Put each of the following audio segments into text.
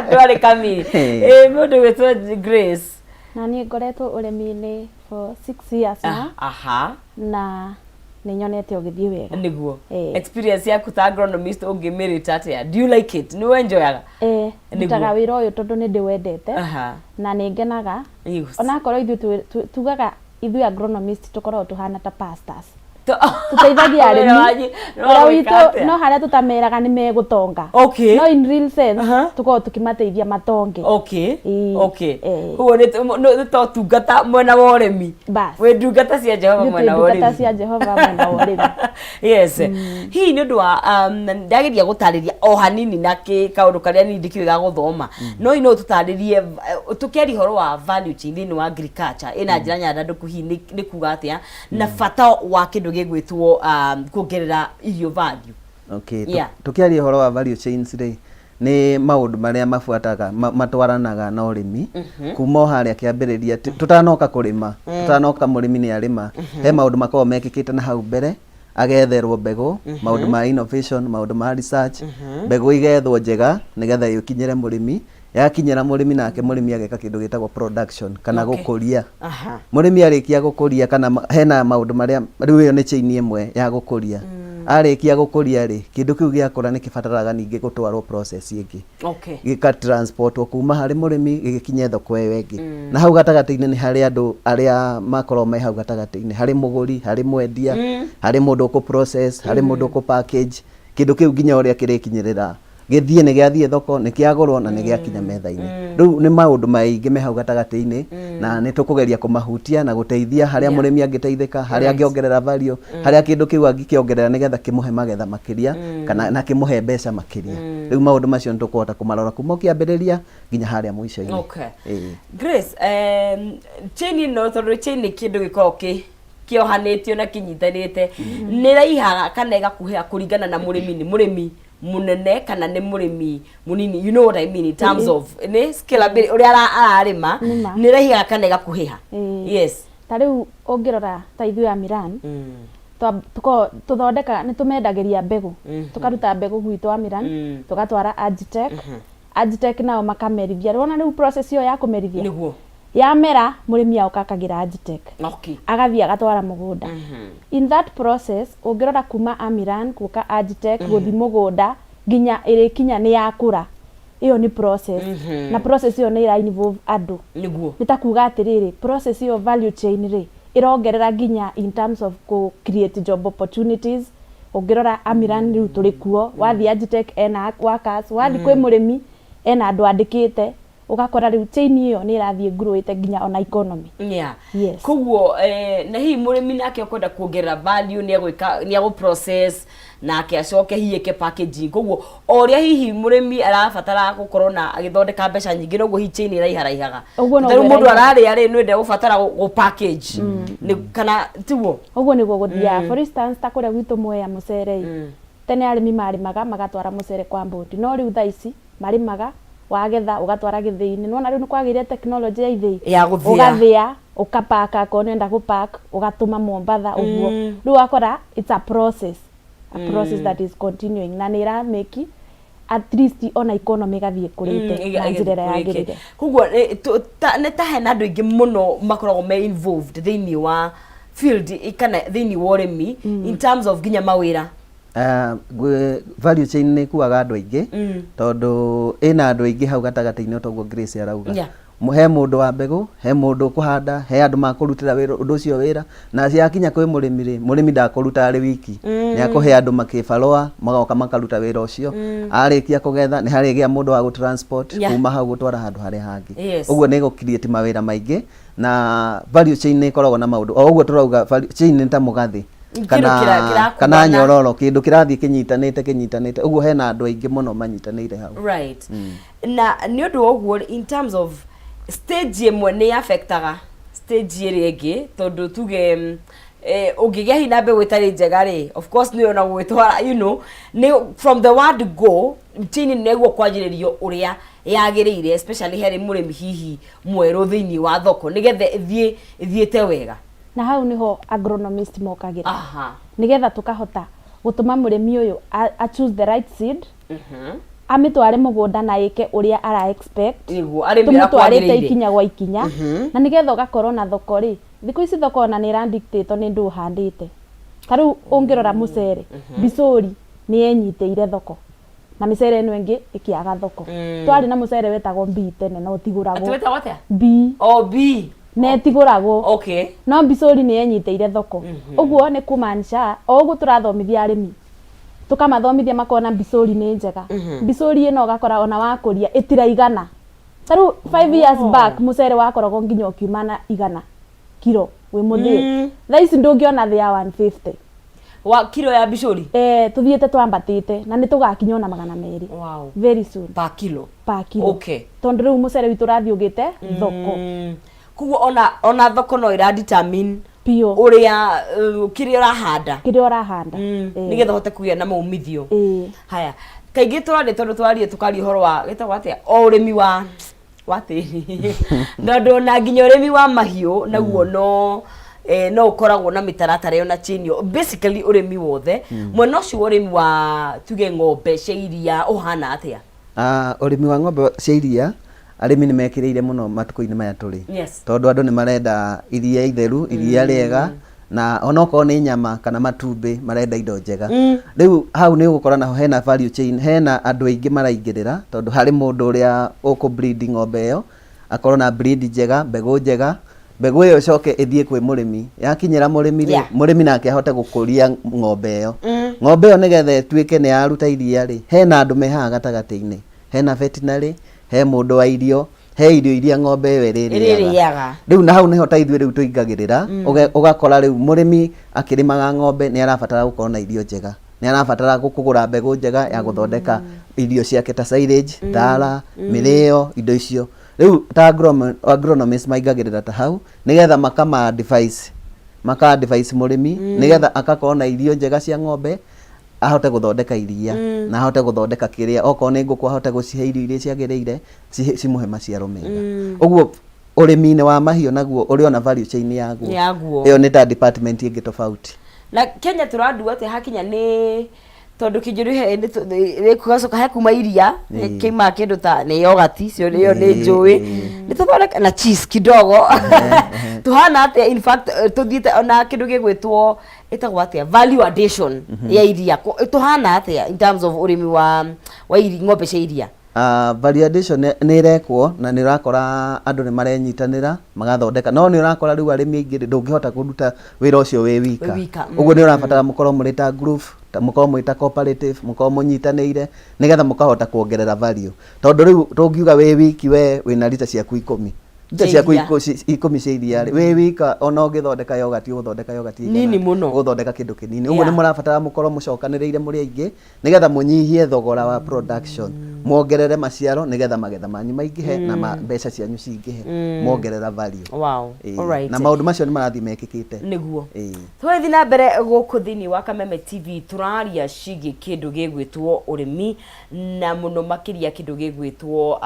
Ndwarĩ kamiri. Ĩ mũndũ gwĩtwo Grace. Na niĩ ngoretwo ũrĩmi-inĩ for 6 years now. Na nĩ nyonete ũgĩthiĩ wega. Nĩguo. Experience yaku ta agronomist ũngĩmĩrĩta atĩa? Do you like it? Nĩ wenjoyaga? Eh, ndutaga wĩra ũyũ tondũ nĩ ndĩwendete na nĩ ngenaga. Onakorwo ithuĩ tugaga ithuĩ agronomist tũkoragwo tũhana ta pastors, tũteithagia arĩmi. Wĩra witũ no harĩa tũtameraga nĩ megũtonga, no in real sense tũkoragwo tũkĩmateithia matonge. Koguo nĩ to tungata mwena wa ũrĩmi. Bas. Wĩ ndungata cia Jehova Ithuĩ mwena twĩ wa ndungata ũrĩmi. Cia Jehova mwena wa ũrĩmi. Yes, hihi nĩ ũndũ wa ndageria gũtarĩria o hanini na kĩ kaũndũ karĩa niĩ ndikĩũĩ ga gũthoma, no hihi no ũtũtarĩrie, tũkĩaria ũhoro wa value chain thĩinĩ wa agriculture ĩna njĩra nyandandũku, hihi nĩ kuga atĩa na bata wa kĩndũ gĩgwĩtwo kuongerera irio value? Okay, tũkĩaria ũhoro wa value chains rĩ, nĩ maũndũ marĩa mabuataga matwaranaga na ũrĩmi kuma o harĩa kĩambĩrĩria, tũtanoka kũrĩma, tũtanoka mũrĩmi nĩ arĩma, he maũndũ makoragwo mekĩkĩte na hau mbere, agetherwo mbegũ, maũndũ ma innovation, maũndũ ma research, mbegũ igethwo njega nĩgetha ĩkinyĩre mũrĩmi. Yakinyĩra mũrĩmi, nake mũrĩmi ageka kĩndũ gĩtagwo production kana gũkũria. Mũrĩmi arĩkia gũkũria kana hena maũndũ marĩa rĩu, ĩyo nĩ chain ĩmwe ya gũkũria. Arĩkia gũkũria rĩ, kĩndũ kĩu gĩakũra nĩ kĩbataraga ningĩ gũtwarwo process ĩngĩ, gĩka transportwo kuma harĩ mũrĩmi gĩgĩkinye thoko ĩyo ĩngĩ. Na hau gatagatĩ-inĩ nĩ harĩ andũ arĩa makoragwo me hau gatagatĩ-inĩ, harĩ mũgũri, harĩ mwendia, harĩ mũndũ ũkũ process, harĩ mũndũ ũkũ package kĩndũ kĩu nginya ũrĩa kĩrĩkinyĩrĩra gĩthiĩ nĩ gĩathiĩ thoko, nĩ kĩagũrwo na nĩ gĩakinya metha-inĩ. Rĩu nĩ maũndũ maingĩ me hau gatagatĩ-inĩ na nĩ tũkũgeria kũmahutia na gũteithia harĩa mũrĩmi angĩteithĩka, harĩa angĩongerera value, harĩa kĩndũ kĩu angĩkĩongerera nĩgetha kĩmũhe magetha makĩria kana na kĩmũhe mbeca makĩria. Rĩu maũndũ macio nĩ tũkũhota kũmarora kuma ũkĩambĩrĩria nginya harĩa mũico-inĩ. Ĩĩ. Grace, chain ĩno, tondũ chain nĩ kĩndũ gĩkoragwo kĩohanĩtio na kĩnyitanĩte, nĩ raihaga kana ĩgakuhĩha kũringana na mũrĩmi nĩ mũrĩmi mũnene kana nĩ mũrĩmi mũnini, you know what I mean, in terms of nĩ scalability ũrĩa ararĩma? Nĩma. Nĩ raihaga kana ĩgakuhĩha? Ĩĩ. Yes. Ta rĩu ũngĩrora ta ithuĩ a Miran, tũthondekaga, nĩ tũmendagĩria mbegũ, tũkaruta mbegũ gwitũ a Miran, tũgatwara Agitech. Agitech nao makamerithia. Rĩu ona rĩu process ĩyo ya kũmerithia, yamera, mũrĩmi aũka akagĩra Agitech, agathiĩ agatwara mũgũnda. In that process, ũngĩrora kuma Amiran gũka Agitech, gũthiĩ mũgũnda nginya ĩrĩkinya nĩ yakũra, ĩyo nĩ process, na process ĩyo nĩ ĩra involve andũ. Nĩ ta kuga atĩrĩrĩ, process ĩyo, value chain rĩ, ĩrongerera nginya in terms of ku create job opportunities. Ũngĩrora Amiran rĩu tũrĩ kuo, wathiĩ Agitech ena workers, wathiĩ kwĩ mũrĩmi ena andũ andĩkĩte, ũgakora rĩu chain ĩyo nĩ ĩrathiĩ ngurũĩte nginya ona economy. Yes. Koguo na hihi mũrĩmi nake ũkwenda kuongerera value nĩ egwĩka, nĩ egũ process nake acoke hihi ĩke packaging. Koguo o ũrĩa hihi mũrĩmi arabatara gũkorwo na agĩthondeka mbeca nyingĩ, noguo hihi chain ĩraiharaihaga. Ũguo Ta rĩu noguo mũndũ ĩraihaga. ararĩa rĩ, nĩ ndegũbatara gũ package. Nĩ kana tiguo? Ũguo nĩguo gũthiaga. For instance, ta kũrĩa gwitũ Mwea, mũcere ĩ, tene arĩmi marĩmaga magatwara mũcere kwa mbũndi, no rĩu thaa ici marĩmaga, wagetha ũgatwara gĩthĩi-inĩ. Nĩwona rĩu nĩ kwagĩire tekinoronjĩ ya ithĩi. Ya gũthĩa. Ũgathĩa, ũkapaka, akorwo nĩũrenda gũpack, ũgatũma Mombatha ũguo. Rĩu ũgakora it's a process, a process that is continuing, na nĩ ĩra make at least ona economy ĩgathiĩ ĩkũrĩte na njĩra ĩrĩa yagĩrĩire. Koguo nĩ ta hena andũ aingĩ mũno makoragwo me involved thĩinĩ wa field kana thĩinĩ wa ũrĩmi in terms of nginya mawĩra. Value chain nĩ ĩkuaga andũ aingĩ tondũ ĩna andũ aingĩ hau gatagatĩ-inĩ, toguo Grace arauga. He mũndũ wa mbegũ, he mũndũ ũkũhanda, he andũ makũrutĩra wĩra ũndũ ũcio wĩra, na ciakinya kwĩ mũrĩmi rĩ, mũrĩmi ndakũruta arĩ wiki, nĩ akũhe andũ makĩbarũa magoka makaruta wĩra ũcio. Arĩkia kũgetha, nĩ harĩgĩa mũndũ wa gũ transport kuma hau gũtwara handũ harĩa hangĩ. Ũguo nĩ gũ create mawĩra maingĩ, na value chain nĩ ĩkoragwo na maũndũ o ũguo tũrauga. Value chain nĩ ta mũgathĩ Kĩndũ kana kĩrakuana. Kana nyororo, kĩndũ kĩrathiĩ kĩnyitanĩte kĩnyitanĩte ũguo, hena andũ aingĩ mũno manyitanĩire hau. Right, na nĩ ũndũ wa ũguo, in terms of stage ĩmwe nĩ affectaga stage ĩrĩa ĩngĩ, tondũ tuge ũngĩgĩa hihi na mbegũ ĩtarĩ njega rĩ, of course nĩ ona gwĩtwara, nĩ from the word go chain nĩguo kwanjĩrĩrio ũrĩa yagĩrĩire, especially harĩ mũrĩmi hihi mwerũ thĩinĩ wa thoko, nĩgetha ĩthiĩ ĩthiĩte wega. Na hau niho agronomist mokagĩra, nĩgetha tũkahota gũtũma mũrĩmi ũyũ a choose the right seed. Amĩtware mũgũnda na ĩke ũrĩa ara expect. Nĩguo, arĩme ũrĩa Tũmũtwarĩte kwagĩrĩire. ikinya gwa ikinya. Na nĩgetha ũgakorwo na thoko rĩ, thikũ ici thoko ona nĩ ĩra dictate nĩ ndũ ũhandĩte. Ta rĩu ũngĩrora mũcere, Mbicũri nĩ yenyitĩire thoko na mĩcere ĩno ĩngĩ ĩkĩaga thoko. Twarĩ na mũcere wetagwo mbii tene no ũtigũragwo. Atĩ wetagwo atĩa? Mbii. O mbii. Na ĩtigũragwo. Okay. No Mbicũri nĩ yenyitĩire thoko. Ũguo nĩ kũmaanisha o ũguo tũrathomithia arĩmi, tũkamathomithia makona mbicũri nĩ njega. Mbicũri ĩno ũgakora ona wakũria ĩtiraigana. Ta rĩu 5 years back mũcere wakoragwo nginya ũkiuma na 100 kiro wĩ mũthĩe. Thaa ici ndũngĩona thĩ ya 150. Wa kiro ya mbicũri? Eh, tũthiĩte twambatĩte na nĩ tũgakinya ona 200. Very soon. Per kilo? Per kilo. Okay. Tondũ rĩu mũcere witũ ũrathiĩ ũgĩte thoko. Koguo ona thoko no ĩra determine Biũ. ũrĩa kĩrĩa ũrahanda. Kĩrĩa ũrahanda. Nĩgetha ũhote kũgĩa na maumithio. Ĩĩ. Haya, kaingĩ tũraria tondũ twarie tũkaria ũhoro wa gĩtagwo atĩa o ũrĩmi wa tĩri, tondũ ona nginya ũrĩmi wa mahiũ naguo no ũkoragwo na mĩtaratara ĩyo na chain ĩyo, basically ũrĩmi wothe. Mwena ũcio wa ũrĩmi wa tuge ng'ombe cia iria ũhana atĩa? Ah, ũrĩmi wa ng'ombe cia iria arĩmi nĩ mekĩrĩire mũno matukũ-inĩ maya tũrĩ. Tondũ andũ nĩ marenda iria itheru, iria rĩega, na onokorwo nĩ nyama kana matumbĩ marenda indo njega. Rĩu hau nĩ ũgũkora naho hena value chain, hena andũ aingĩ maraingĩrĩra, tondũ harĩ mũndũ ũrĩa ũkũ breed ng'ombe ĩyo, akorwo na breed njega, mbegũ njega, mbegũ ĩyo ĩcoke ĩthiĩ kwĩ mũrĩmi, yakinyĩra mũrĩmi rĩ, mũrĩmi nake ahote gũkũria ng'ombe ĩyo. Ng'ombe ĩyo nĩgetha ĩtuĩke nĩ yaruta iria rĩ, hena andũ me haha gatagatĩ-inĩ, hena veterinary, he mũndũ wa irio, he irio iria ng'ombe ĩyo ĩrĩrĩaga. Ĩrĩrĩaga. Rĩu na hau nĩho ta ithuĩ rĩu tũingagĩrĩra, ũgakora rĩu mũrĩmi akĩrĩmaga ng'ombe nĩ arabatara gũkorwo na irio njega, nĩ arabatara kũgũra mbegũ njega ya gũthondeka irio ciake ta silage, thara, mĩrĩo, indo icio. Rĩu ta agronomist maingagĩrĩra ta hau nĩgetha makama advice, maka advice mũrĩmi nĩgetha akakorwo na irio njega cia ng'ombe, ahote gũthondeka iria na ahote gũthondeka kĩrĩa, okorwo nĩ ngũkũ ahote gũcihe irio iria ciagĩrĩire cimũhe maciaro mega. Ũguo ũrĩmi-inĩ wa mahiũ naguo ũrĩ ona value chain yaguo. Yaguo. Ĩyo nĩ ta department ĩngĩ tofauti. Na Kenya tũrandua atĩa hakinya nĩ tondũ kĩnjũri he nĩ gũgacoka he kuma iria kĩimaga kĩndũ ta nĩ yogurt icio ĩyo nĩ njũĩ nĩ tũthondeka na cheese kidogo tuhana atĩa? In fact tũthiĩte ona kĩndũ gĩgwĩtwo ĩtagwo atĩa, value addition ya iria, tũhana atĩa in terms of ũrĩmi wa ng'ombe cia iria? Value addition nĩ ĩrekwo na nĩ ũrakora andũ nĩ marenyitanĩra magathondeka, no nĩ ũrakora rĩu arĩmi aingĩ rĩ, ndũngĩhota kũruta wĩra ũcio wĩ wika. Wĩ wika. Ũguo nĩ ũrabatara mũkorwo mũrĩ ta group, ta mũkorwo mwĩ ta cooperative, mũkorwo mũnyitanĩire nĩgetha mũkahota kuongerera value, tondũ rĩu tũngiuga wĩ wiki we wĩna rita ciaku 10, rita Cia ciaku iria. 10 cia iria rĩ, wĩ wika ona ũngĩthondeka yogurt ũgũthondeka yogurt ĩigana Nini atĩa? Mũno. Ũgũthondeka kĩndũ kĩnini. Ũguo nĩ mũrabatara mũkorwo mũcokanĩrĩire mũrĩ aingĩ nĩgetha mũnyihie thogora wa production, muongerere maciaro nĩgetha magetha manyu maingĩhe na mbeca cianyu cingĩhe muongerera value. Ĩĩ. Na maũndũ macio nĩ marathiĩ mekĩkĩte. Nĩguo. Ĩĩ. Tũrathiĩ na mbere gũkũ thĩinĩ wa Kameme TV, tũraria ciĩgiĩ kĩndũ gĩgwĩtwo ũrĩmi na mũno makĩria kĩndũ gĩgwĩtwo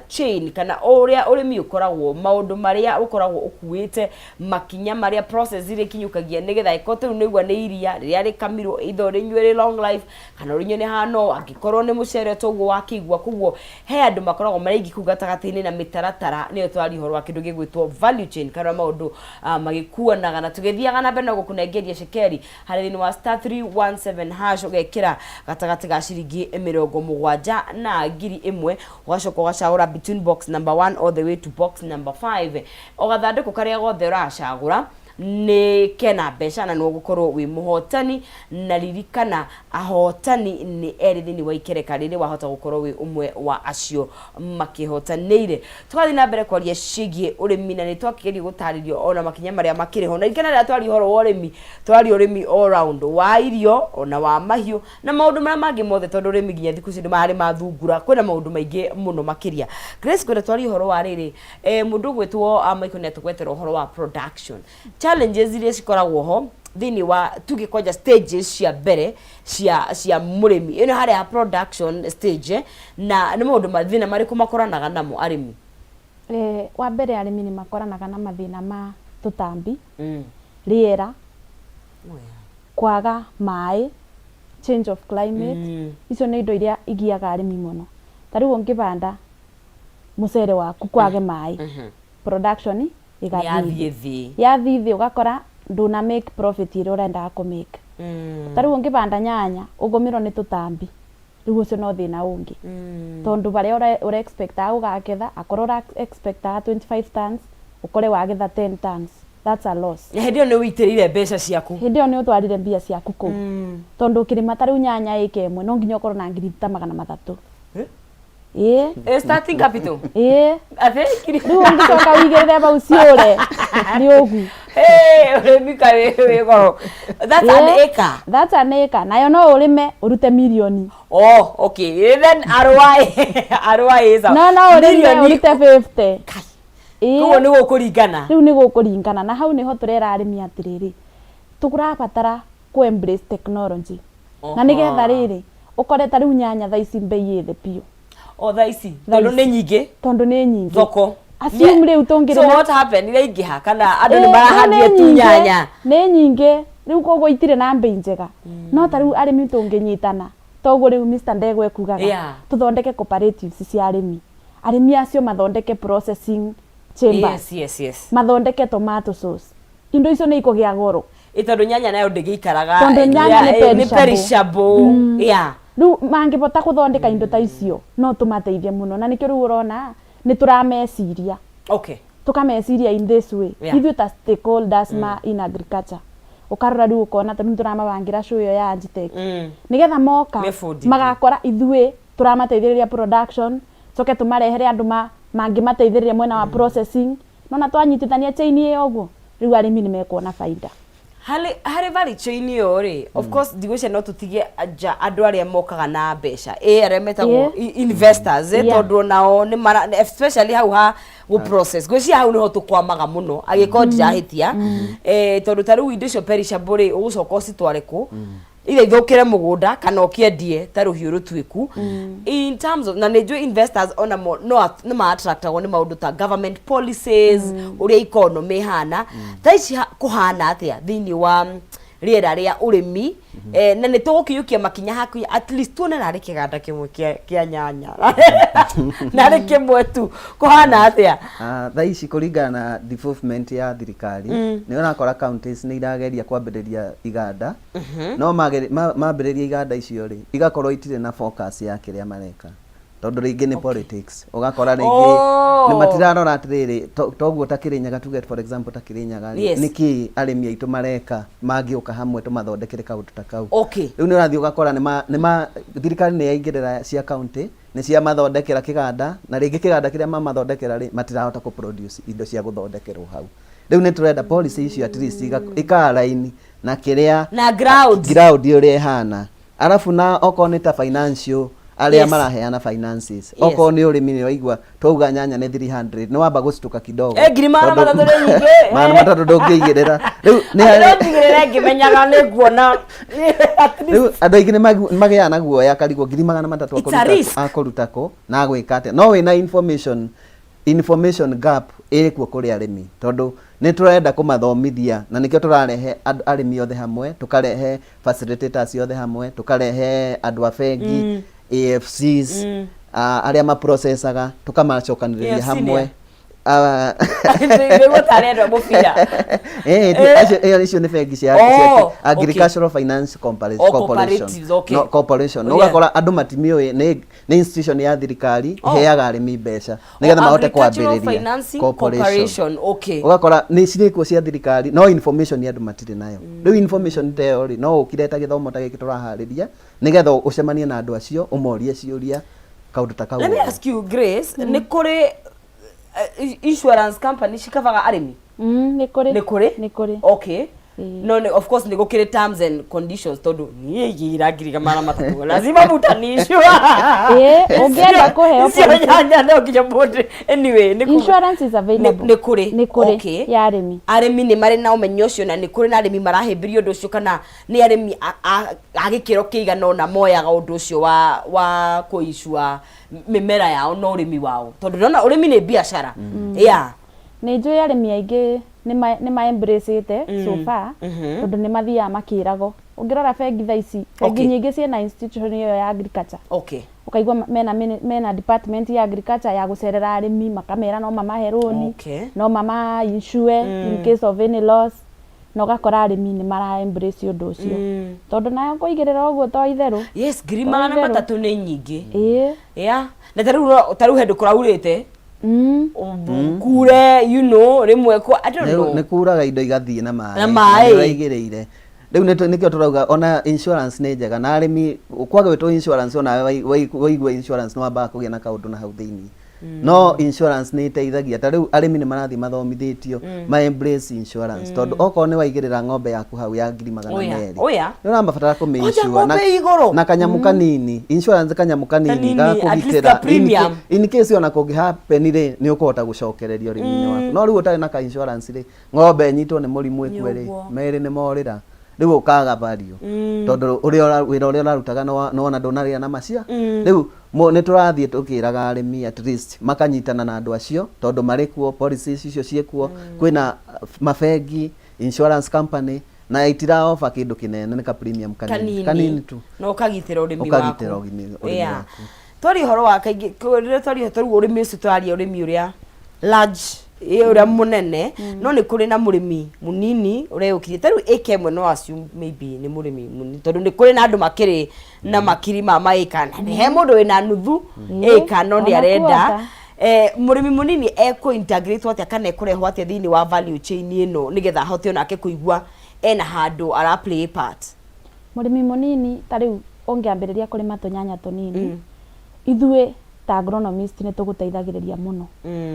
chain kana ũrĩa ũrĩmi ũkoragwo, maũndũ marĩa ũkoragwo ũkuĩte, makinya marĩa process iria ikinyũkagia nĩgetha ĩkorwo ta rĩu nĩgua nĩ iria rĩrĩa rĩkamirwo, either ũrĩnyue rĩ long life kana ũrĩnyue nĩ hana ũũ, angĩkorwo nĩ mũcere toguo wakĩigua. Koguo he andũ makoragwo marĩ aingĩ kũu gatagatĩ-inĩ na mĩtaratara nĩyo tũraria ũhoro wa kĩndũ gĩgwĩtwo value chain kana maũndũ magĩkuanaga, na tũgĩthiaga na mbere na gũkũnengeria cekeri harĩ thĩinĩ wa *317# ũgekĩra gatagatĩ ga ciringi 70 na 1000, ũgacoka ũgacagũra between box number 1 all the way to box number 5. O gathandũkũ karĩa gothe ũracagũra nĩ kena mbeca na nĩ ũgũkorwo wĩ mũhotani, na ririkana ahotani nĩ erĩ thĩinĩ wa ikereka rĩrĩ, wahota gũkorwo wĩ ũmwe wa acio makĩhotanĩire. Tũgathiĩ na mbere kwaria ciĩgiĩ ũrĩmi na nĩ twakĩgeria gũtarĩrio ona makinya marĩa makĩrĩ ho, na ririkana rĩrĩa twaria ũhoro wa ũrĩmi, twaria ũrĩmi all round, wa irio ona wa mahiũ na maũndũ marĩa mangĩ mothe, tondũ ũrĩmi nginya thikũ ici andũ mararĩma thungura, kwĩna maũndũ maingĩ mũno makĩria. Grace, kwenda twarie ũhoro wa rĩrĩ, mũndũ ũgwĩtwo Michael nĩ atũgwetera ũhoro wa production challenges iria cikoragwo ho thĩinĩ wa tuge kwanja stages cia mbere cia mũrĩmi ĩno harĩa production stage, na nĩ maũndũ mathĩna marĩkũ makoranaga namo arĩmi? Wa mbere arĩmi nĩ makoranaga na mathĩna ma tũtambi, rĩera, kwaga maĩ, Change of climate, icio nĩ indo iria igiaga arĩmi mũno. Ta rĩu ũngĩbanda mũcere waku kwage maĩ, production ĩgathiĩ yathiĩ thĩ. Thĩ. Yathiĩ thĩ, ũgakora ndũna make profit ĩrĩa ũrendaga kũ make. Ta rĩu ũngĩbanda nyanya ũgũmĩrwo nĩ tũtambi, rĩu ũcio no thĩna ũngĩ, tondũ barĩa ũra expectaga gũgaketha, akorwo ũra expectaga 25 tons, ũkore wagetha 10 tons, that's a loss. Na hĩndĩ ĩyo nĩ wĩitĩrĩire mbeca ciaku. Hĩndĩ ĩyo nĩ ũtwarire mbia ciaku kũu, tondũ ũkĩrĩma ta rĩu nyanya ĩka ĩmwe, no nginya ũkorwo na ngiri ta 300, ĩĩ. Starting capital. Ĩĩ. Atĩ ngiri Rĩu ũngĩcoka wĩigĩrĩre bau ciũre nĩ ũgu. Hey, ũrĩmi kaĩ wĩ goro. That's an Ĩĩ. acre. That's an acre, nayo no ũrĩme ũrute mirioni. Oh, okay. Then ROI, ROI is a No ũrĩme ũrute 50. Kai. Ĩĩ. Koguo nĩ gũkũringana. Rĩu nĩ gũkũringana, na hau nĩho tũrera arĩmi atĩrĩrĩ, tũrabatara kũ embrace technology na nĩgetha rĩrĩ ũkore ta rĩu nyanya thaa ici mbei ĩ thĩ biũ. O thaa ici. Thaa Tondũ nĩ ici. nyingĩ. Tondũ nĩ nyingĩ. Thoko. Assume rĩu tũngĩrĩma. So what happened? Iraingĩha kana andũ nĩ Ĩĩ, marahandire rĩu tu nĩ nyingĩ, nyanya? Nĩ nyingĩ rĩu, koguo itirĩ na mbei njega. No ta rĩu arĩmi tũngĩnyitana toguo rĩu Mr. Ndegwa ekugaga, tũthondeke cooperatives cia arĩmi, arĩmi acio mathondeke processing chambers, mathondeke tomato sauce, indo icio nĩ ikũgĩa goro. Ĩ tondũ nyanya nayo ndĩgĩikaraga. Tondũ nyanya nĩ Nĩ perishable. Perishable. Yeah. Rĩu mangĩbota gũthondeka indo ta icio, no tũmateithie mũno, na nĩkĩo rĩu ũrona nĩ tũrameciria, tũkameciria in this way, ithuĩ ta stakeholders ma in agriculture. Ũkarora rĩu ũkona ta rĩu tũramabangĩra show ĩyo ya Agitech, nĩgetha moka Mebundithie. Magakora ithuĩ tũramateithĩrĩria production, coke tũmarehere andũ mangĩmateithĩrĩria mwena wa processing. Nona twanyitithania chain ĩyo ũguo, rĩu arĩmi nĩ mekuona baida. Harĩ value chain ĩyo rĩ, of course ndigwĩciria no tũtige nja andũ arĩa mokaga na mbeca, ĩ arĩa metagwo investors, tondũ onao nĩ mara, especially hau ha gũ process, ngwĩciria hau nĩho tũkwamaga mũno angĩkorwo ndirahĩtia, tondũ ta rĩu indo icio perishable rĩ, ũgũcoka ũcitware kũ? Either ithũkĩre mũgũnda kana ũkĩendie ta rũhiũ rũtuĩku. In terms of, na nĩ njũĩ investors onamo no nĩ ma-attractagwo nĩ maũndũ ta government policies, ũrĩa economy ĩhana thaa ici, kũhana atĩa thĩinĩ wa rĩera rĩa ũrĩmi, na nĩ tũgũkinyũkia makinya hakuhĩ at least tuone narĩ kĩganda kĩmwe kĩa nyanya, narĩ kĩmwe tu, kũhana atĩa? Ah, thaa ici kũringana na development ya thirikari, nĩ ũrakora counties nĩ irageria kwambĩrĩria iganda, no mambĩrĩria iganda icio rĩ, igakorwo itirĩ na focus ya kĩrĩa mareka, tondũ rĩngĩ nĩ politics. Ũgakora rĩngĩ nĩ matirarora atĩrĩrĩ, toguo ta Kĩrĩnyaga, tuge for example ta Kĩrĩnyaga rĩ, nĩkĩ arĩmi aitũ mareka mangĩũka hamwe tũmathondekere kaũndũ ta kau? Rĩu nĩ ũrathiĩ ũgakora nĩ ma thirikari nĩ yaingĩrĩra cia county, nĩ ciamathondekera kĩganda, na rĩngĩ kĩganda kĩrĩa mamathondekera rĩ, matirahota kũ produce indo cia gũthondekerwo hau. Rĩu nĩ tũrenda policy icio at least ika-align na kĩrĩa na ground. Ground ũrĩa ĩhana. Arabu na okorwo nĩ ta financial arĩa maraheana finances, okorwo nĩ ũrĩmi, nĩ waigua twauga nyanya nĩ 300, nĩ wamba gũcituka kidogo. Ngiri magana Tondũ- matatũ nĩ nyingĩ. 300 ndũngĩigĩrĩra rĩu nĩ Andũ no njigĩrĩre ngĩmenyaga nĩ nguona at least. Rĩu andũ aingĩ nĩ magĩaga na guoya, akarigwo 300,000 It's a risk. Akũruta kũ na agwĩka atĩa? No wĩna information gap ĩkuo kũrĩ arĩmi, tondũ nĩ tũrenda kũmathomithia, na nĩkĩo tũrarehe arĩmi othe hamwe, tũkarehe facilitators othe hamwe, tũkarehe andũ a bengi, AFCs, arĩa maprocesaga, tũkamacokanĩrĩria AFC nĩ hamwe. a? Nĩguo tarĩ andũ a mũbira. Icio nĩ bengi cia Oh, cia Agricultural Finance Oh, Corporation. cooperatives, okay. No, corporation. Ũgakora andũ matimiũĩ nĩ institution ya thirikari ĩheaga arĩmi mbeca nĩgetha Oh, mahote Agricultural kwambĩrĩria. Financing Corporation, okay. Ũgakora nĩ cirĩ kuo cia thirikari, no information andũ matirĩ nayo. Rĩu information ta ĩyo rĩ, no ũkire ta gĩthomo ta gĩkĩ tũraharĩria, nĩgetha ũcemanie na andũ acio, ũmorie ciũria, kaũndũ ta kau. Let me ask you, Grace, nĩ kũrĩ insurance company cikavaga arĩmi? Nĩ kũrĩ. Nĩ kũrĩ? Nĩ kũrĩ. Okay. Ĩĩ. No of course nĩ gũkĩrĩ terms and conditions, tondũ niĩ ingĩira 300,000 lazima mũtanicua. Ĩĩ, ũngĩenda kũheo icio policy. Nyanya no nginya mũndũ anyway nĩ Insurance is available. Nĩ kũrĩ? Nĩ kũrĩ. Ya arĩmi. Arĩmi nĩ marĩ na ũmenyo ũcio, na nĩ kũrĩ na arĩmi marahĩmbĩria ũndũ ũcio, kana nĩ arĩmi a gĩkĩro kĩigana ũna moyaga ũndũ ũcio wa kũicua mĩmera yao na ũrĩmi wao, tondũ ndĩrona ũrĩmi nĩ biacara, yeah. Nĩ njũĩ arĩmi aingĩ nĩ ma embrace so far, tondũ nĩ mathiaga makĩragwo. Ũngĩrora bengi thaa ici, bengi nyingĩ ciĩna institution ĩyo ya agriculture. Ũkaigua mena mena department ya agriculture ya gũcerera arĩmi makamera no mamahe rũni, no mama insure in case of any loss, na ũgakora arĩmi nĩ mara embrace ũndũ ũcio. Tondũ nayo kũigĩrĩra ũguo to itherũ. Yes, ngiri To magana itherũ. matatũ nĩ nyingĩ. Ĩĩ. Yeah. Na ta rĩu ta rĩu he kũraurĩte kure you know rĩmwe kwa I don't know. Nĩ kuraga indo igathiĩ na maĩ. Na maĩ. Nĩ ũraigĩrĩire. Rĩu nĩkĩo tũrauga ona insurance nĩ njega na arĩmi kwaga gwĩtwo insurance onawe waigua insurance nĩ wambaga kũgĩa na kaũndũ na hau thĩinĩ. No insurance nĩ ĩteithagia ta rĩu arĩmi nĩ marathiĩ mathomithĩtio ma embrace insurance tondũ okorwo nĩ waigĩrĩra ng'ombe yaku hau ya ngiri magana Oya, merĩ oya. nĩ ũramabatara kũmĩ Kwanja insure na, ng'ombe ĩ igũrũ. na kanyamũ kanini insurance kanyamũ kanini Kanini, at least gakũgitĩra ka premium. in case ona kũngĩ happen rĩ nĩ ũkũhota gũcokereria ũrĩmi-inĩ waku no rĩu ũtarĩ na ka insurance rĩ ng'ombe ĩnyitwo nĩ mũrimũ ĩkue rĩ Nĩũguo. merĩ nĩ morĩra rĩu ũkaga value tondũ ũrĩa wĩra ũrĩa ũrarutaga nĩwona ndũnarĩa na macia rĩu nĩ tũrathiĩ tũkĩraga arĩmi at least makanyitana na andũ acio tondũ marĩ kuo policies icio ciĩkuo kwĩna mabengi insurance company na itira offer kĩndũ kĩnene nĩ ka premium kanini kanini tu na ũkagitĩra ũrĩmi waku. Ũkagitĩra ũrĩmi Yeah. waku. Twaria ũhoro wa kaingĩ rĩrĩa twaria tarĩu ũrĩmi ũcio tũraria ũrĩmi ũrĩa large ũrĩa mũnene no nĩ kũrĩ na mũrĩmi mũnini ũreyũkirie tarĩu ĩka ĩmwe no assume maybe nĩ mũrĩmi mũnini tondũ nĩ kũrĩ na andũ makĩrĩ na makiri ma maĩka na he mũndũ wĩna nuthu ĩka no nĩ Ona arenda quarter. Mũrĩmi mũnini ekũ integrate atĩa kana ekũrehwo atĩa thĩinĩ wa value chain ĩno nĩgetha ahote onake kũigua ena handũ ara play a part? Mũrĩmi mũnini ta rĩu ũngĩambĩrĩria kũrĩma tũnyanya tũnini, ithuĩ ta agronomist nĩ tũgũteithagĩrĩria mũno.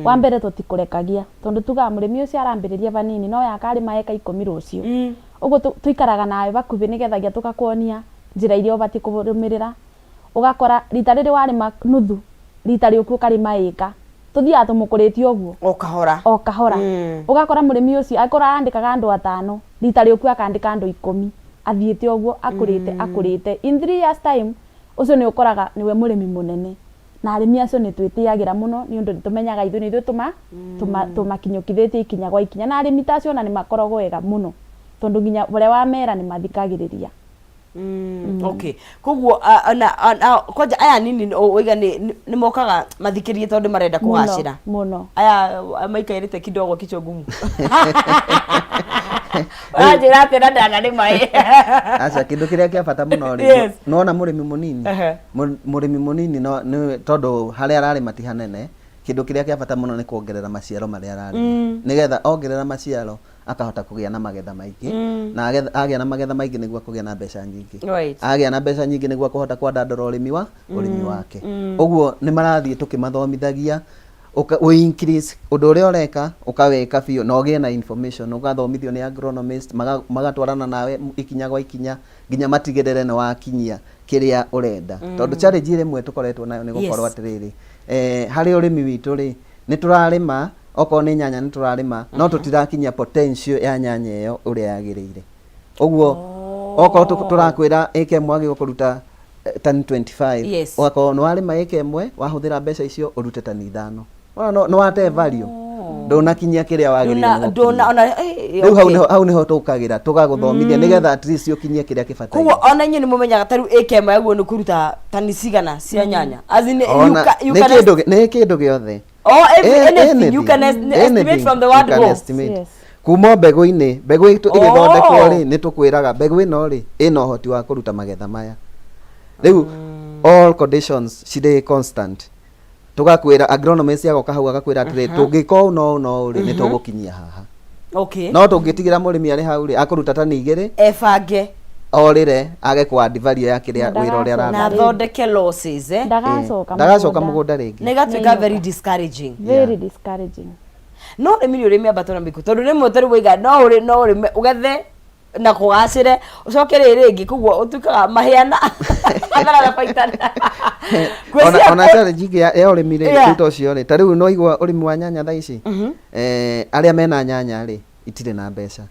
Wa mbere tũtikũrekagia tondũ tugaga mũrĩmi ũcio arambĩrĩria vanini no yakarĩma eka 10 rũciũ. Ũguo tũikaraga nawe hakuhĩ nĩgethagia tũgakuonia njĩra iria ũbatiĩ kũrũmĩrĩra. Ũgakora rita rĩrĩ warĩma nuthu, rita rĩũku ũkarĩma ĩka. Tũthiaga tũmũkũrĩtie ũguo. O kahora. O kahora. Ũgakora mũrĩmi ũcio angĩkorwo arandĩkaga andũ 5, rita rĩũku akandĩka andũ 10. Athiĩte ũguo akũrĩte akũrĩte. In 3 years time ũcio nĩ ũkoraga nĩwe mũrĩmi mũnene. Na arĩmi acio nĩ twĩtĩagĩra mũno nĩ ũndũ nĩ tũmenyaga ithuĩ nĩ ithuĩ tũmakinyũkithĩtie ikinya gwa ikinya. Na arĩmi ta acio ona nĩ makoragwo ega mũno tondũ nginya ũrĩa wamera nĩ mathikagĩrĩria. Okay. Koguo kwanja aya nini ũiga nĩ mokaga mathikĩrie tondũ marenda kũgacĩra. Mũno. Aya maikairĩte kidogo kichwa ngumu. Ũranjĩra atĩa na ndanarĩma ĩ? Aca kĩndũ kĩrĩa kĩa bata mũno rĩ, nĩwona mũrĩmi mũnini, mũrĩmi mũnini no nĩ tondũ harĩa ararĩma ti hanene, kĩndũ kĩrĩa kĩa bata mũno nĩ kuongerera maciaro marĩa ararĩma. Nĩgetha ongerera maciaro akahota kũgĩa na magetha maingĩ, na agĩa na magetha maingĩ nĩguo akũgĩa na mbeca nyingĩ. Agĩa na mbeca nyingĩ nĩguo akũhota kwandandũra ũrĩmi wa ũrĩmi wake. Ũguo nĩ marathiĩ tũkĩmathomithagia ũ increase ũndũ ũrĩa ũreka ũkawĩka biũ na ũgĩe na information, ũgathomithio nĩ agronomist magatwarana nawe ikinya gwa ikinya nginya matigĩrĩre nĩ wakinyia kĩrĩa ũrenda. Tondũ challenge ĩmwe tũkoretwo nayo nĩ gũkorwo atĩrĩrĩ, harĩ ũrĩmi witũ rĩ, nĩ tũrarĩma okorwo nĩ nyanya nĩ tũrarĩma no tũtirakinyia potential ya nyanya ĩyo ũrĩa yagĩrĩire. Ũguo okorwo tũrakwĩra ĩka ĩmwe wagĩrĩirwo kũruta tani 25, ũgakorwo nĩ warĩma ĩka ĩmwe wahũthĩra mbeca icio ũrute tani 5. Wona nĩ wate value. Ndũnakinyia kĩrĩa wagĩrĩirwo nĩ gũkinyia. Rĩu hau nĩho tũkagĩra tũgagũthomithia nĩgetha at least ũkinyie kĩrĩa kĩbataire. Koguo ona inyuĩ nĩ mũmenyaga ta rĩu ĩka ĩmwe yaguo nĩ kũruta tani cigana cia nyanya. As in, you Ona, you nĩ can nĩ kĩndũ gĩothe. Oh, anything you Anything. can estimate Anything from the you word can go. estimate. Kuma mbegũ-inĩ, mbegũ ĩgĩthondekwo rĩ, nĩ tũkwĩraga mbegũ ĩno rĩ, ĩna ũhoti wa kũruta magetha maya. Rĩu all conditions cirĩ constant. Tũgakwĩra agronomist agoka hau agakwĩra atĩrĩ, tũngĩka ũũ na ũũ na ũũ rĩ, nĩ tũgũkinyia haha. No tũngĩtigĩra mũrĩmi arĩ hau rĩ, akũruta tani 2, Ebange. Orĩre, age kũ add value ya kĩrĩa wĩra ũrĩa Ndagacoka. Na araruta. athondeke losses, eh? Ndagacoka Ndagacoka mũgũnda. mũgũnda rĩngĩ. Na ĩgatuĩka very discouraging. Very discouraging. No ũrĩmi nĩ ũrĩ mĩambato na mĩku tondũ rĩmwe tarĩu waiga no ũrĩ no ũrĩme ũgethe na kũgacĩre ũcoke rĩrĩ rĩngĩ koguo ũtuĩkaga mahĩa na hathara na baita. Ona challenge ingĩ ya ũrĩmi rĩ, ta ũcio rĩ, ta rĩu no igua ũrĩmi wa nyanya thaa ici, arĩa mena nyanya rĩ, itirĩ na mbeca.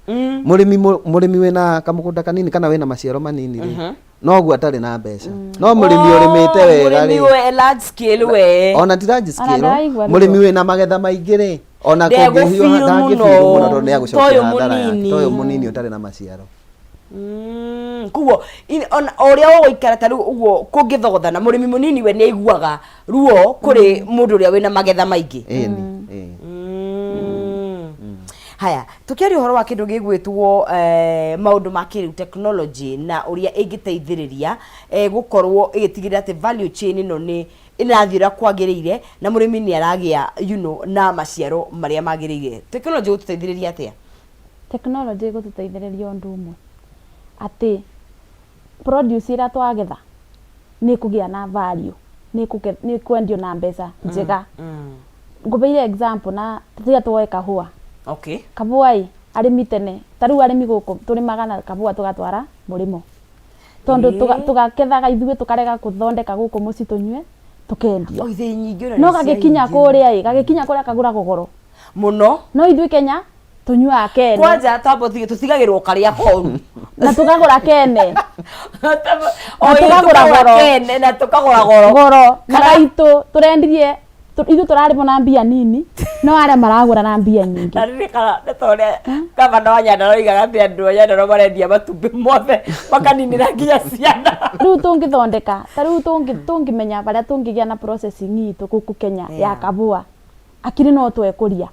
Mũrĩmi mũrĩmi wĩna kamũgũnda kanini kana wĩna maciaro manini rĩ, noguo atarĩ na mbeca. No mũrĩmi ũrĩmĩte wega Mũrĩmi rĩ, we large scale we. Ona ti large scale, ndaraigua mũrĩmi wĩna magetha maingĩ rĩ, ona Ndegũfeel kũngĩhiũha mũno. ndangĩfeel mũno tondũ nĩ agũcokia Toyũ hathara yake. mũnini. Toyũ mũnini ũtarĩ na maciaro. Koguo ona o ũrĩa ũgũikara ta rĩu ũguo kũngĩthogothana, mũrĩmi mũnini we nĩ aiguaga ruo kũrĩ mũndũ ũrĩa wĩna magetha maingĩ. Ĩni, ĩĩ. Haya, tũkĩaria ũhoro wa kĩndũ gĩgwĩtwo maũndũ ma kĩrĩu, technology, na ũrĩa ĩngĩteithĩrĩria gũkorwo ĩgĩtigĩrĩra atĩ value chain ĩno nĩ ĩrathiĩ ũrĩa kwagĩrĩire na mũrĩmi nĩ aragĩa na maciaro marĩa magĩrĩire. Technology ĩgũtũteithĩrĩria atĩa? Tekinoronjĩ ĩgũtũteithĩrĩria ũndũ ũmwe, atĩ produce ĩrĩa twagetha nĩ ĩkũgĩa na value, nĩ ĩkwendio na mbeca njega. Ngũbeire example na tiga tuoe kahũa. Kahũa ĩ, arĩmi tene, ta rĩu arĩmi gũkũ tũrĩmaga na kahũa tũgatwara mũrĩmo. Tondũ tũgakethaga ithuĩ tũkarega gũthondeka gũkũ mũciĩ tũnyue, tũkendia. O ithĩi nyingĩ ona No nĩ gagĩkinya ciaingĩra. kũrĩa ĩ, gagĩkinya kũrĩa kagũragwo goro. Mũno. No ithuĩ Kenya tũnyuaga kene. Kwanja twamba tũtigagĩrwo karĩa koru. Na tũkagũra kene. O Na tũkagũra tũkagũra goro. kene na tũkagũra goro. Goro. Na gaitũ tũrendirie ithuĩ tũrarĩmwo na mbia nini no arĩa maragũra na mbia nyingĩ. Na ririkana nĩ ta ũrĩa gavana wa Nyandarua oigaga atĩ andũ a Nyandarua marendia matumbĩ mothe makaninĩra nginya ciana. Rĩu tũngĩthondeka ta rĩu tũngĩmenya barĩa tũngĩgĩa na processing itũ gũkũ Kenya ya kabũa akiri no twekũria.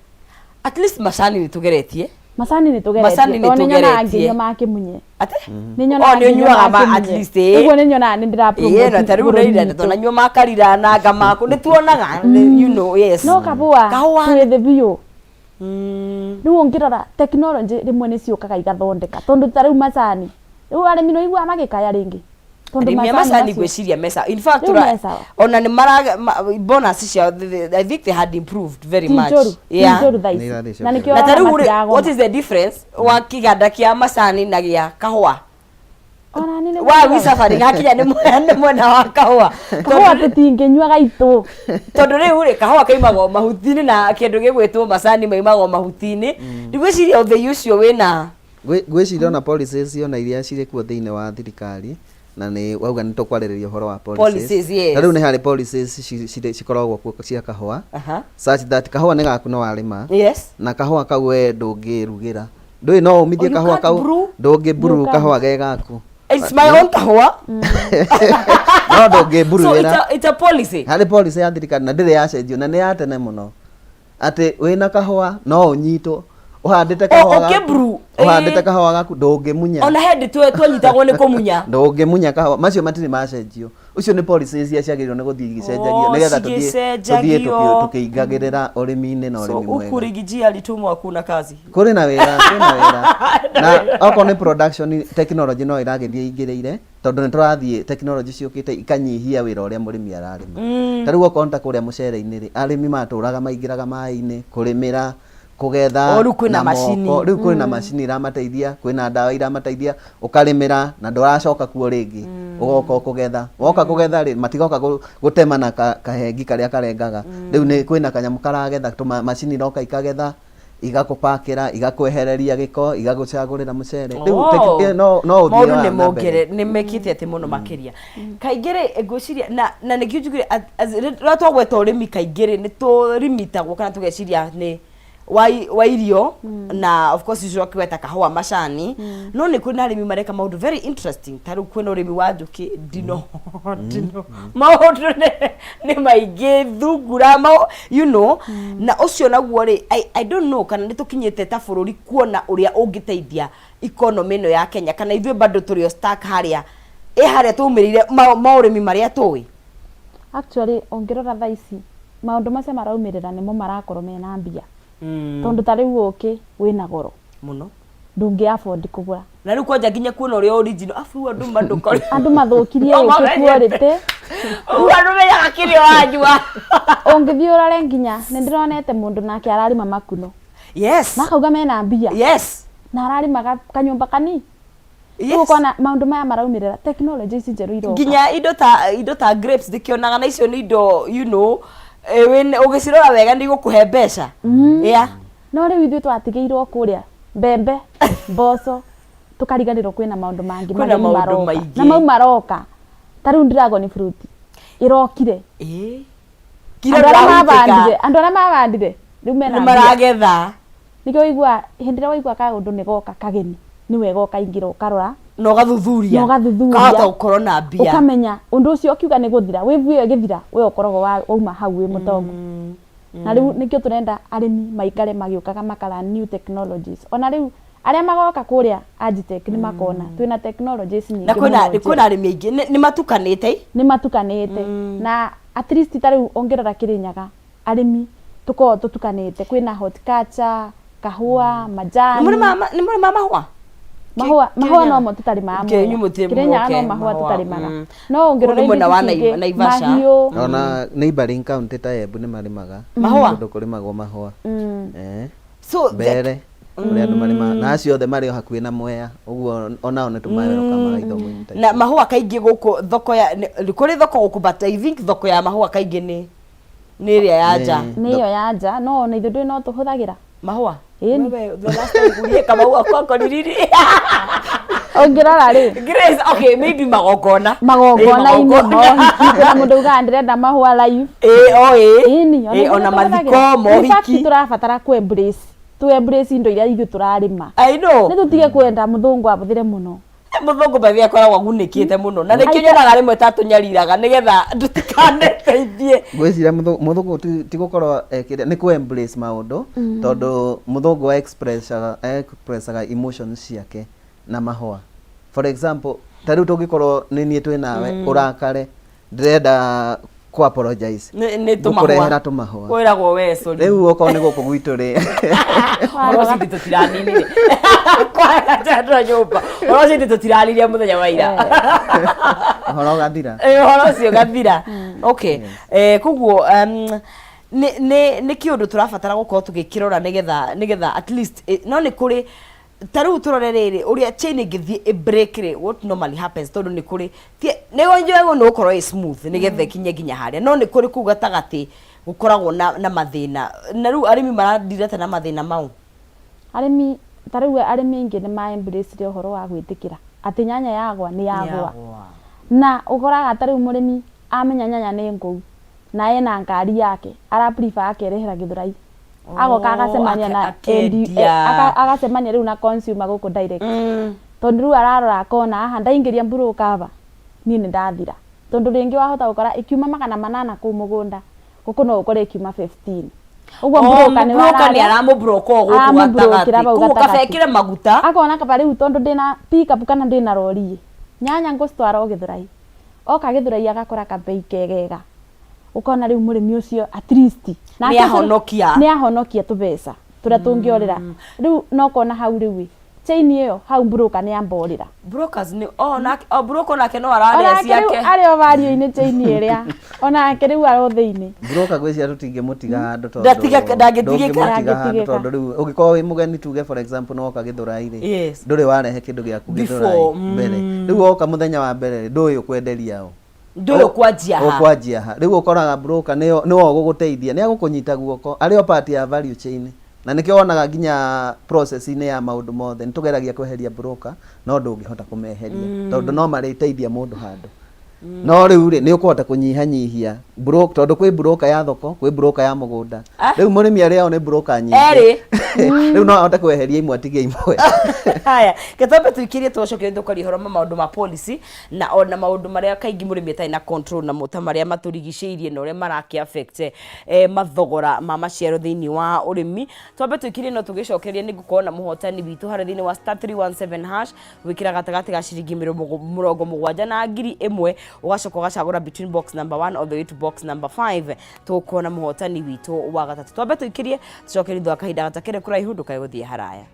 At least macani nĩ tũgeretie. Macani nĩ tũgeretie. Macani nĩ Tondũ nĩ nyonaga tũgeretie. ngĩnyua ma kĩmunye. Atĩ? Nĩ nyonaga Oh, nĩ ngĩnyua ũnyuaga ma ma at kĩmunye. least ĩĩ. Ũguo nĩ nyonaga nĩ ndĩra Ĩĩ, promote na ta rĩu bũrũri nĩ witũ. twananyua makarira na ngamaku nĩ tuonaga yes. No kabũa Kahũa. twĩ thĩ biũ. Rĩu ũngĩrora technology rĩmwe nĩ ciũkaga igathondeka tondũ ta rĩu macani rĩu arĩmi nĩ ũiguaga magĩkaya rĩngĩ tondũ Arĩmi a macani macani macio ngwĩciria mesa in fact Rĩu me sawa. ona nĩ mara bonus ciao I think they had improved very ti much. njũru ti njũru thaa Nĩ ici irathiĩ na nĩkĩo Na ta ũrona rĩu rĩ, what matiragoma is the difference wa kĩganda kĩa macani na gĩa kahũa? Ona niĩ nĩguo Why we ndĩrauga. suffering hakinya nĩ mwena wa kahũa? Kahũa tũtingĩnyua gaitũ. Tondũ rĩu rĩ, kahũa kaimagwo mahuti-inĩ na kĩndũ gĩgwĩtwo macani maimagwo mahuti-inĩ. Rĩu ngwĩciria ũthĩi ũcio wĩna Ngwĩciria ona policies ona iria cirĩ kuo thĩinĩ wa thirikari na nĩ wauga nĩ tũkwarĩrĩria ũhoro wa policies. Policies, yes. Ta rĩu nĩ harĩ policies cikoragwo kuo cia kahũa such that kahũa nĩ gaku no warĩma na kahũa kau we ndũngĩrugĩra. Ndũĩ no ũmithie Oh, you kahũa can't kau brew? ndũngĩ brew You can't. kahũa ge gaku. It's my own kahũa. No ndũngĩ So brewĩra. it's a policy. Harĩ policy ya thirikari na ndĩrĩ yacenjio na nĩ ya tene mũno. Atĩ wĩna kahũa no ũnyitwo ũhandĩte kahũa gaku. Ũkĩ-brew, Ũhandĩte ĩĩ. kahũa gaku ndũngĩmunya. Ona he ndĩ twanyitagwo nĩ kũmunya. Ndũngĩmunya kahũa macio matirĩ macenjio. Ũcio nĩ policy iria ciagĩrĩirwo nĩ gũthiĩ igĩcenjagio Oh, nĩgetha tũthiĩ tũthiĩ cigĩcenjagio. tũkĩingagĩrĩra ũrĩmi-inĩ na So ũrĩmi huku mwega. Riggy G alitumwa hakuna kazi. Kũrĩ na wĩra, kwĩna wĩra. Na okorwo nĩ production technology no ĩragĩthiĩ ĩingĩrĩire tondũ nĩ tũrathiĩ technology ciũkĩte ikanyihia wĩra ũrĩa mũrĩmi ararĩma. Ta rĩu okorwo nĩ ta kũrĩa mũcere-inĩ rĩ, arĩmi matũraga maingĩraga maĩ-inĩ kũrĩmĩra, kũgetha O, rĩu kwĩna na macini. moko. Rĩu kwĩna macini iramateithia, kwĩna ndawa iramateithia, ũkarĩmĩra na ndũracoka kuo rĩngĩ, ũgoka o kũgetha. Woka kũgetha rĩ, matigoka gũtema na kahengi karĩa karengaga. Rĩu nĩ kwĩna kanyamũ karagetha, macini iroka ikagetha, igakũpakĩra, igakwehereria gĩko, igagũcagũrĩra mũcere. Rĩu Oh. no ũthiĩ Maũndũ wa nĩ na mbere. mongere nĩ mekĩte atĩ mũno makĩria. Kaingĩ rĩ, ngwĩciria na nĩkĩo njugire rĩrĩa twagweta ũrĩmi kaingĩ rĩ, nĩ tũrimitagwo kana tũgeciria nĩ wa irio na of course usually kĩweta kahũa macani, no nĩ kwĩna arĩmi mareka maũndũ very interesting. Ta rĩu kwĩna ũrĩmi wa njũkĩ, ndino ndino maũndũ nĩ maingĩ, thungura, na ũcio naguo rĩ, I don't know kana nĩ tũkinyĩte ta bũrũri kuona ũrĩa ũngĩteithia economy ĩno ya Kenya, kana ithuĩ bado tũrĩ o stuck harĩa ĩ harĩa twaumĩrĩire maũrĩmi marĩa tũĩ. Actually ũngĩrora thaa ici maũndũ macio maraumĩrĩra nĩmo marakorwo mena mbia. Tondũ ta rĩu ũkĩ wĩna goro. Mũno. Ndũngĩ afford kũgũra. Na rĩu kwanja nginya kuona ũrĩa original, afu rĩu andũ mandũkore. Andũ mathũkirie No ũkĩ mamenyete. quality. Ũguo andũ menyaga kĩrĩa ũranyua. Ũngĩthiĩ ũrore nginya nĩ ndĩronete mũndũ nake ararĩma makuno. Na akauga mena mbia. Na ararĩma kanyũmba kanini. Rĩu ũkona maũndũ maya maraumĩrĩra technology ici njerũ iroka. Nginya indo ta grapes ndĩkĩonaga na icio nĩ indo ũgĩcirora wega nĩ igũkũhe mbeca. No rĩu ithuĩ twatigĩirwo kũrĩa mbembe, mboco, tũkariganĩrwo kwĩna maũndũ mangĩ Kwĩna mageni maũndũ maroka. maingĩ. Na mau maroka. Ta rĩu dragon fruit ĩrokire. Kira Andũ arĩa ndũrahutĩka. mabandire, andũ arĩa mabandire rĩu mena Nĩ mbia. maragetha. Nĩkĩo ũiguaga hĩndĩ ĩrĩa waigua kaũndũ nĩ goka kageni, nĩ wega ũkaingĩra ũkarora. Na ũgathuthuria. Na ũgathuthuria. Ũkahota gũkorwo na mbia. Ũkamenya ũndũ ũcio ũkiuga nĩ gũthira, wave ĩyo ĩgĩthira, we ũkoragwo wauma hau wĩ mũtongu. Na rĩu nĩkĩo tũrenda arĩmi maikare magĩũkaga maka learn new technologies. Ona rĩu arĩa magoka kũrĩa Agitech nĩ makona twĩna technologies nyingĩ Na kwĩna mũno. Kwĩna arĩmi aingĩ nĩ matukanĩte. Nĩ matukanĩte, na at least ta rĩu ũngĩrora Kĩrĩnyaga, arĩmi tũkoragwo tũtukanĩte, kwĩna horticulture, kahũa, majani. Nĩ mũrĩmaga mahũa? Mahũa, mahũa Kĩrĩnyaga? No mo tũtarĩmaga. Okay, Mwea. inyuĩ mũtirĩ Kĩrĩnyaga no okay, mahũa mahũa, tũtarĩmaga. No Kũu ũngĩrora nĩ mwena indo wa ici cingĩ, Naivasha. mahiũ. Ona neighboring county ta Embu nĩ marĩmaga. Mahũa? Kũndũ kũrĩmagwo mahũa. So Mbere kũrĩ andũ marĩmaga, na acio othe marĩ o hakuhĩ na Mwea, ũguo onao nĩ tũmaweroka ithomo-inĩ ta Na icio. Mahũa kaingĩ gũkũ thoko ya kũrĩ thoko gũkũ, but I think thoko ya mahũa kaingĩ nĩ ĩrĩa ya nja. Nĩ ĩyo ya nja, no ona ithuĩ ndũĩ no tũhũthagĩra. Mahũa. Ĩni. Wewe, the last time ulie kamahũa kwako ni lini? Ũngĩrora rĩ, Grace, okay, maybe magongona. Magongona-inĩ, Ĩ, mohiki, kwĩna mũndũ ugaga ndĩrenda mahũa live. Ĩ, o ĩ. Ĩni, Ĩ, ona ithuĩ mathiko, tũhũthagĩra. In fact, mohiki. Tũrabatara ku embrace tu embrace indo iria ithuĩ tũrarĩma. I know. Nĩ tũtige kwenda mũthũngũ abũthĩre mũno. Mũthũngũ bathi akoragwo agunĩkĩte mũno, na nĩkĩo nyonaga rĩmwe ta tũnyariraga nĩgetha tũtikaneteithie. Ngwĩciria mũthũngũ ti gũkorwo ekĩre nĩ kũ embrace maũndũ, tondũ mũthũngũ expressaga emotions ciake na mahũa. For example, ta rĩu tũngĩkorwo nĩ niĩ twĩ nawe, ũrakare, ndĩrenda kũ apologize, Nĩ tũmahũa. Ngũkũrehera tũmahũa. Kwĩragwo we sorry. Rĩu okorwo nĩ gũkũ gwitũ rĩ, Ũhoro ũcio ithuĩ tũtiraninire kwaga nyũmba, ũhoro ũcio ithuĩ tũtiraririe mũthenya wa ira. Ũhoro ũgathira. Ũhoro ũcio ũgathira. Okay, koguo nĩ kĩũndũ tũrabatara gũkorwo tũgĩkĩrora nĩgetha at least no nĩ kũrĩ ta rĩu tũrore rĩrĩ ũrĩa chain ĩngĩthiĩ ĩ break rĩ, what normally happens, tondũ nĩ kũrĩ nĩ njũĩ nĩ gũkorwo ĩ smooth nĩgetha ĩkinye nginya harĩa, no nĩ kũrĩ kũu gatagatĩ gũkoragwo na mathĩna, na rĩu arĩmi maradirete na mathĩna mau. Arĩmi, ta rĩu arĩmi aingĩ nĩ ma embrace ũhoro wa gwĩtĩkĩra atĩ nyanya yagwa nĩ yagwa, na ũkoraga ta rĩu mũrĩmi amenya nyanya nĩ ngũu na ena ngari yake, ara prefer akerehera Gĩthũrai, agoka agacemania na akendia. Agacemania rĩu na consumer gũkũ direct, tondũ rĩu ararora akona haha ndaingĩria broker aba niĩ nĩ ndathira, tondũ rĩngĩ wahota gũkora ĩkiuma 800 kũu mũgũnda, gũkũ no ũkore ĩkiuma 15 ũguo. Oh, Broker nĩ broker nĩ aramũbroka o gũkũ Aramũbrokera gatagatĩ bau koguo kaba gatagatĩ. ekĩre maguta. Akona kaba rĩu tondũ ndĩna pickup kana ndĩna rori, nyanya ngũcitwara o Gĩthũrai, oka Gĩthũrai agakora kabei kegega, ũkona rĩu mũrĩmi ũcio at least nake Nĩ ahonokia. Nĩ ahonokia tũbeca tũrĩa tũngĩorĩra rĩu, no kona hau rĩu ĩ chain ĩyo hau broker nĩ amborĩra. Brokers nĩ oh nake, oh, broker nake no ararĩa Onake rĩu ciake. Arĩ o vario-inĩ chain ĩrĩa, onake rĩu arĩ o thĩinĩ. Broker gwĩciria tũtingĩmũtiga handũ tondũ Ndangĩtigĩka. Ndũngĩmũtiga handũ Ndangĩtigĩka. tondũ rĩu ũngĩkorwo wĩ mũgeni, tuge for example no woka Gĩthũrai rĩ, ndũrĩ warehe kĩndũ gĩaku Before, Gĩthũrai mbere, rĩu woka mũthenya wa mbere rĩ, ndũĩ ũkwenderia ũ. Ndũĩ ũkwanjia ha. Ũkwanjia ha. Rĩu ũkoraga broker nĩo nĩwe ũgũgũteithia, nĩ agũkũnyita guoko, arĩ o part ya value chain, na nĩkĩo wonaga nginya process-inĩ ya maũndũ mothe nĩ tũgeragia kweheria broker, no ndũngĩhota kũmeheria tondũ no marĩteithia mũndũ handũ, no rĩu rĩ, nĩ ũkũhota kũnyihanyihia tondũ kwĩ broker ya thoko, kwĩ broker ya mũgũnda. Ah. Rĩu mũrĩmi arĩa ao nĩ broker nyingĩ. Erĩ. Rĩu no ahote kweheria imwe atigie imwe. Haya, gĩtombe tũikĩrie, tũcoke tũkaria ũhoro ma maũndũ ma policy na ona maũndũ marĩa kaingĩ mũrĩmi atarĩ na control namo, ta marĩa matũrigicĩirie na ũrĩa marakĩ affect mathogora ma maciaro thĩinĩ wa ũrĩmi. Twambe tũikĩrie, no tũgĩcokeria nĩ ngũkorwo na mũhotani witũ harĩa thĩinĩ wa *317#, gwĩkĩra gatagatĩ ga ciringi 70 na 1000, ũgacoka ũgacagũra between box number 1 all the way to box number 5. Tũgũkorwo na mũhotani witũ wa gatatũ. Twambe tũikĩrie, tũcokerie thutha wa kahinda gatakĩrĩ kũraihu. Ndũkae gũthiĩ haraya.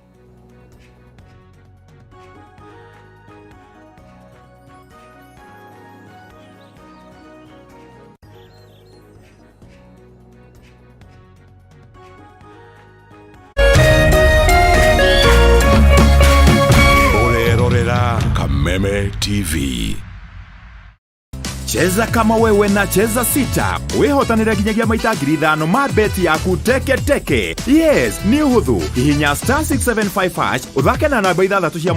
Ũrerorera Kameme TV. Cheza kama wewe na Cheza Sita wihotanire nginyagia maita 5,000 ma beti yaku teke teke. Yes, nĩ ũhũthũ. Hihinya *675# ũthake na namba ithathatũ cia.